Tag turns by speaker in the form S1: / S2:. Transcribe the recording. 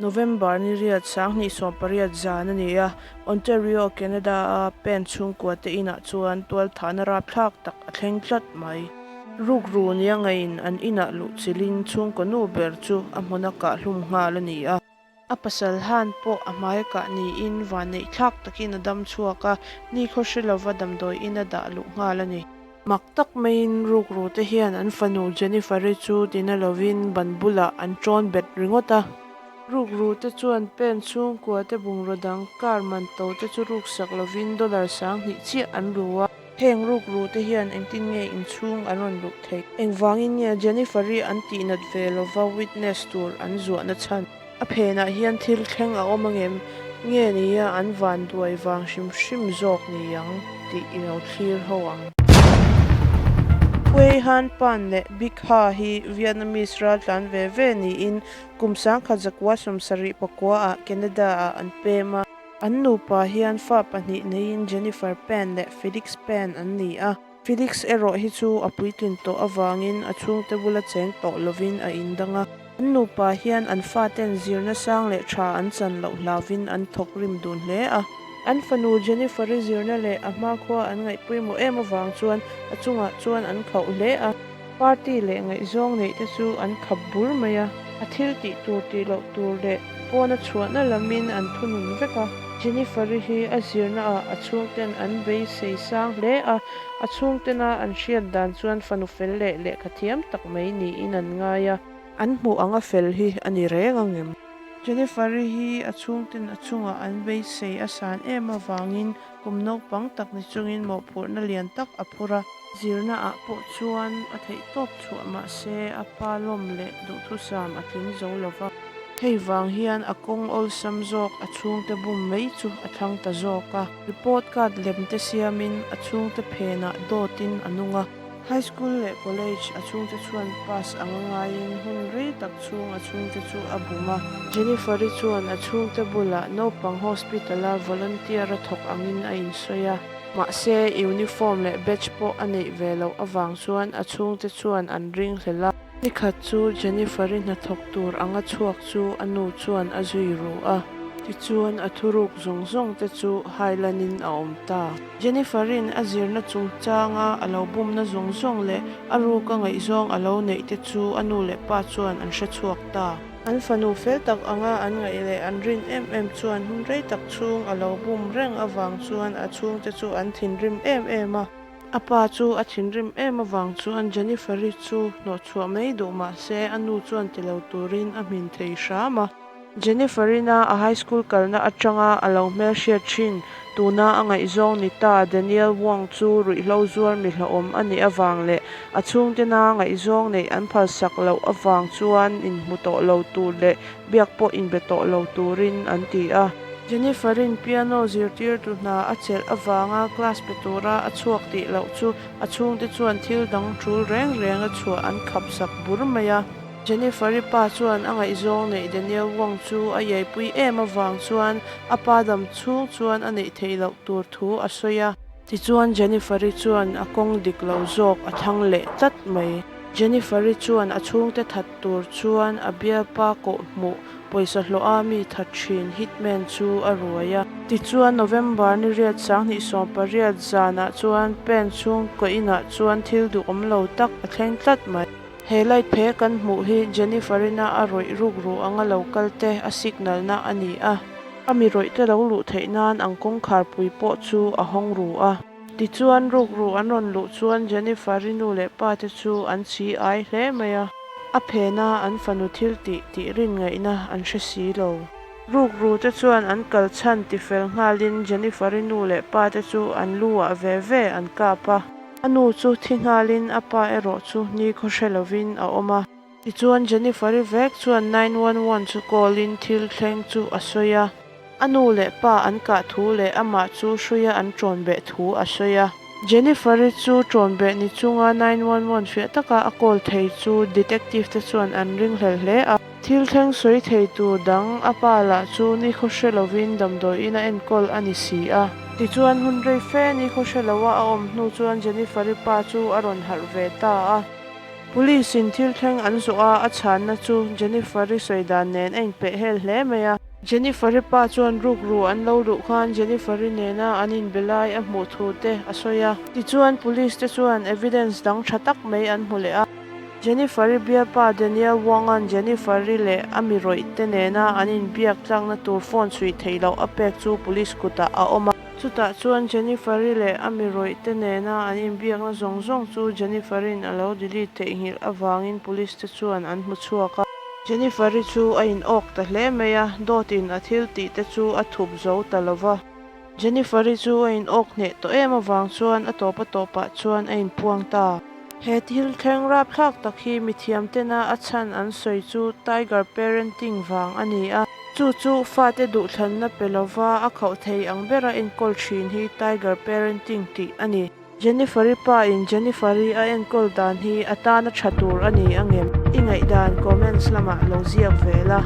S1: November ni riat 2018 zan a ni a, Ontario, Canada-a pen chhungkua te inah chuan tualthahna rapthlak tak a thleng tlat mai. Rukru nia ngaiin an inah luhchilhin chhungkaw nu ber chu a hmuna kahhlum nghal a ni a. A pasal han pawh a hmai kah niin vanneih thlak takin a dam chhuak a, nikhaw hre lova damdawi ina dah luh nghal a ni. Mak tak maiin rukru te hian an fanu Jennifer-i chu tina lovin ban bulah an ṭawn bet ringawt a. Rukru te chuan pen chhungkua te bungraw dang car man to te chu ruksak lovin dollar 2000 chiah an ru a. Heng rukru te hian engtin nge inchhung an rawn luh theih? Engvangin nge Jennifer-i an tihnat ve lova witness tur an zuahna chhan? A phenah hian thil thleng a awm angem? Nge nia an vanduai vang hrim hrim zawk ni ang tih i lo thlir ho ang. Quay Han Pan leh Big Ha hi Vietnamese raltlan ve ve niin kum 1979 ah Canada ah an pem a. An nupa hian fa pahnih neiin Jennifer Pan leh Felix Pan an ni a. Felix erawh hi chu a puitlin tawh avangin a chhungte bula cheng tawh lovin a indang a. An nupa hian an faten zirna sang leh tha an chan loh hlauvin an thawk rim dun hle a. An fanu Jennifer-i zirna leh a hmakhua an ngaih pawimawh em avang chuan a chungah chuan an khauh hle a. Party leh ngaihzawng neih te chu an khap bur mai a, a thil tih tur tih loh tur leh pawna chhuahna lamin an thunun vek a. Jennifer-i hi a zirna ah a chhungten an beisei sang hle a, a chhungtena an hriat dan chuan fanu fel leh lehkha thiam tak mai niin an ngai a. An hmuh anga fel hi a ni reng angem? Jennifer-i hi a chhungten a chungah an beisei a san em avangin Kum naupang tak ni chungin mawhphurhna lian tak a phur a. Zirna ah pawh chuan a theih tawp chhuah mah se a pa lawm leh duhthusam a tling zo lo va. Hei vang hian a kawng awlsam zawk a chhungte bum mai chu a thlang ta zawk a. Report card lem te siamin a chhungte phenah dawtin a nung a. High school leh college a chhungte chuan pass anga ngaiin hun rei tak chhung a chhungte chu a bum a. Jennifer-i chuan a chhungte bulah naupang hospital-a volunteer a thawk angin a insawi a. Mahse, uniform leh badge pawh a neih ve loh avang chuan a chhungte chuan an ringhlel a. Nikhat chu Jennifer-i hnathawk tur anga chhuak chu a nu chuan a zui ru a. Tichuan a thuruk zawng zawng te chu hailanin a awm ta. Jennifer-in a zirna chungchanga a lo bumna zawng zawng leh a ruka ngaihzawng a lo neih te chu a nu leh pa chuan an hre chhuak ta. An fanu fel tak anga an ngaih leh an rin em em chuan hun rei tak chhung a lo bum reng avang chuan a chhungte chu an thinrim em em a. A pa chu a thinrim em avang chuan Jennifer-i chu hnawhchhuah mai duh mah se a nu chuan ti lo turin a hmin thei hram a. Jennifer-ina a high school kalna atanga a lo hmelhriat thin, tuna a ngaihzawng ni ta Daniel Wong chu ruihhlo zuar mi hlauhawm a nih avang leh a chhungtena ngaihzawng neih an phalsak loh avang chuan inhmu tawh lo tur leh biak pawh inbe tawh lo turin an ti a. Jennifer-in piano zirtirtu hna a chelh avanga class pe tura a chhuak tih loh chu a chhungte chuan thil dang tul reng reng a chhuah an khapsak bur mai a. Jennifer-i pa chuan a ngaihzawng neih Daniel Wong chu a iaipui em avang chuan a pa dam chhung chuan a neih theih loh tur thu a sawi a. Tichuan Jennifer-i chuan a kawng dik lo zawk a thlang leh tlat mai. Jennifer-i chuan a chhungte that tur chuan a bialpa kawhhmuh pawisa hlawha mi that thin hitman chu a ruai a. Tichuan November ni riat 2018 zanah chuan pen chhungkaw inah chuan thil duhawm lo tak a thleng tlat mai. He light phe kan hmuh hi Jennifer-ina a rawih ruk ruh anga lo kal te a signal na a ni a. A mi rawih te lo luh theih nan ang kawngkhar pui pawh chu a hawng ru a. Tichuan ruk ruh an rawn luh chuan Jennifer-i nu leh pa te chu an chi ai hle mai a. A phena an fanu thil tih tih rin ngaihna an hre si lo. Ruk ru te chuan an kal chhan tifel nghalin Jennifer-i nu leh pa te chu an lu ah ve ve an kap a. A nu chu thi nghalin a pa erawh chu nikhaw hre lovin a awm a. Tichuan Jennifer-i vek chuan 911 chu call in thil thleng chu a sawi a. A nu leh pa an kah thu leh amah chu hruia an ṭawn beh thu a sawi a. Jennifer-i chu ṭawn beh ni chunga 911 fiah taka a call thei chu detective te chuan an ringhlel hle a. Thil thleng sawi thei tur dang a pa lah chu nikhaw hre lovin damdawiin a enkawl a ni si a. Tichuan hun rei fe nikhaw hre loa a awm hnu chuan Jennifer-i pa chu a rawn harh ve ta a. Police in thil thleng an zawh a, a chhanna chu Jennifer-i sawi dan nen a inpeh hel hle mai a. Jennifer-i pa chuan rukru an lo luh khan Jennifer-i nena an inbe lai a hmuh thu te a sawi a. Tichuan police te chuan evidence dang tha tak mai an hmu leh a. Jennifer-i bialpa Daniel Wong-a'n Jennifer-i leh a mi rawih te nena an inbiak tlakna tur phone chhui theih loh a pek chu police kutah a awm a. Chutah chuan Jennifer-i leh a mi rawih te nena an inbiakna zawng zawng chu Jennifer-i'n a lo delete theihnghilh avangin police te chuan an hmu chhuak a. Jennifer-i chu a in awk ta hle mai a, dawtin a thil tih te chu a thup zo ta lo va. Jennifer-i chu a in awk hneh tawh em avang chuan a tawp a tawpah chuan a inpuang ta. He thil thleng rapthlak tak hi mithiam tena a chhan an sawi chu tiger parenting vang a ni a. Chu chu fate duhthlanna pe lova a khauh thei ang bera enkawl thin hi tiger parenting tih a ni. Jennifer-i pa in Jennifer-i a enkawl dan hi a tana tha tur a ni angem? I ngaihdan comments lamah lo ziak ve la.